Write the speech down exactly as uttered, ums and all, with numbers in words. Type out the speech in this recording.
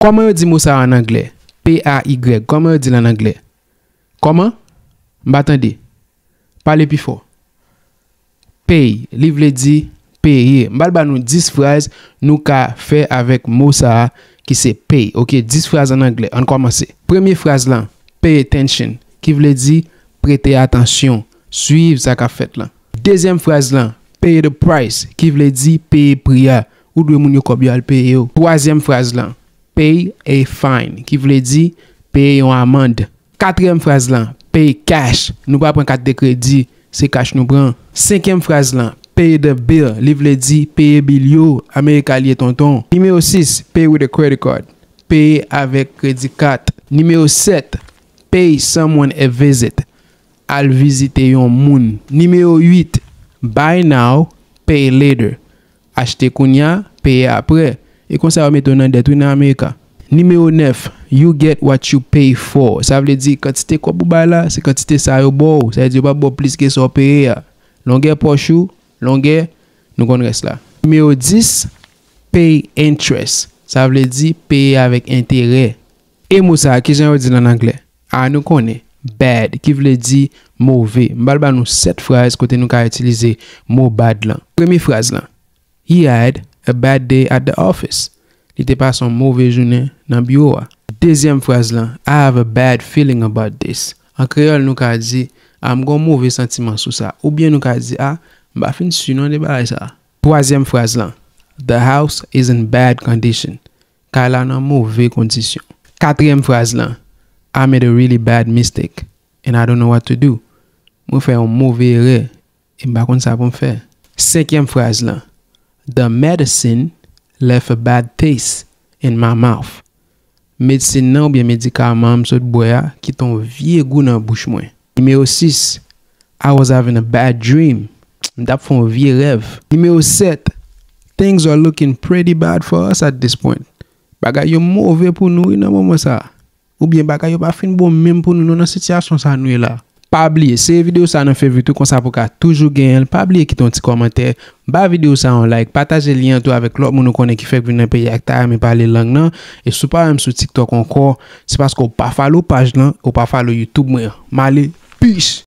Kòman yo di mo sa a ann anglè? P A Y. Kòman yo di l ann anglè? Kòman? M pa tande. Pale pi fò. Pay, li vle di peye. M pral ba nou dis fraz nou ka fè avèk mo sa a ki se pay. Oke, dis fraz ann anglè. Ann kòmanse. Premye fraz lan, pay attention, ki vle di prete atansyon, swiv sa k ap fèt lan. Dezyèm fraz lan, pay the price, ki vle di peye pri a. Ou dwe moun yo kòb yo al peye yo. Twazyèm fraz lan, pay a fine, ki vle di peye yon amann. Katriyèm fraz lan, pay cash, nou pa pran kat de kredi, se cash nou pran. Senkyèm fraz lan, pay the bill, li vle di peye bil yo, America l ye tonton. Nimewo sis, pay with a credit card, peye avèk kredi kat. Nimewo sèt, pay someone a visit, al vizite yon moun. Nimewo uit, buy now, pay later, achte kounya, peye aprè. E konsa yo mete w nan dèt wi nan America. Nimewo nèf, you get what you pay for. Sa vle di kantite kòb ou bay la, se kantite sa yo ba w. Sa vle di yo p ap ba w plis ke sa w peye a. Longè pòch ou, longè, nou konn rès la. Nimewo dis, pay interest. Sa vle di peye avèk enterè. E mo sa a, kijan yo di l ann anglè? A, nou konnen, bad, ki vle di move. M pral ba nou sèt fraz kote nou ka itilize mo bad lan. Premye fraz lan, he had a bad day at the office. Li te pase yon move jounen nan biwo a. Dezyèm fraz lan, I have a bad feeling about this. An kreyòl, nou ka di, a, m gen yon move santiman sou sa. Oubyen nou ka di, a, m pa fin si non de bagay sa a. Twazyèm fraz lan, the house is in bad condition. Kay la nan move kondisyon. Katriyèm fraz lan, I made a really bad mistake and I don't know what to do. Mwen fè yon move erè e m pa konn sa pou m fè. Senkyèm fraz lan, the medicine left a bad taste in my mouth. Medsin nan oubyen medikaman an m sot bwè a kite yon vye gou nan bouch mwen. Nimewo sis, I was having a bad dream. M t ap fè yon vye rèv. Nimewo sèt, things are looking pretty bad for us at this point. Bagay yo move pou nou wi nan moman sa a. Oubyen bagay yo pa fin bon menm pou nou non nan sitiyasyon sa nou ye la. Pa bliye, sere videyo sa nan favorite ou konsa pou w ka toujou genyen l. Pa bliye kite yon ti kòmantè, ba videyo sa yon like, pataje lyen an tou avèk lòt moun ou konnen ki fèk vin nan peyi a ki ta renmen pale lang nan. E si w pa wè m sou TikTok ankò, se paske w pa follow paj lan, ou pa follow YouTube mwen an. M ale, peace!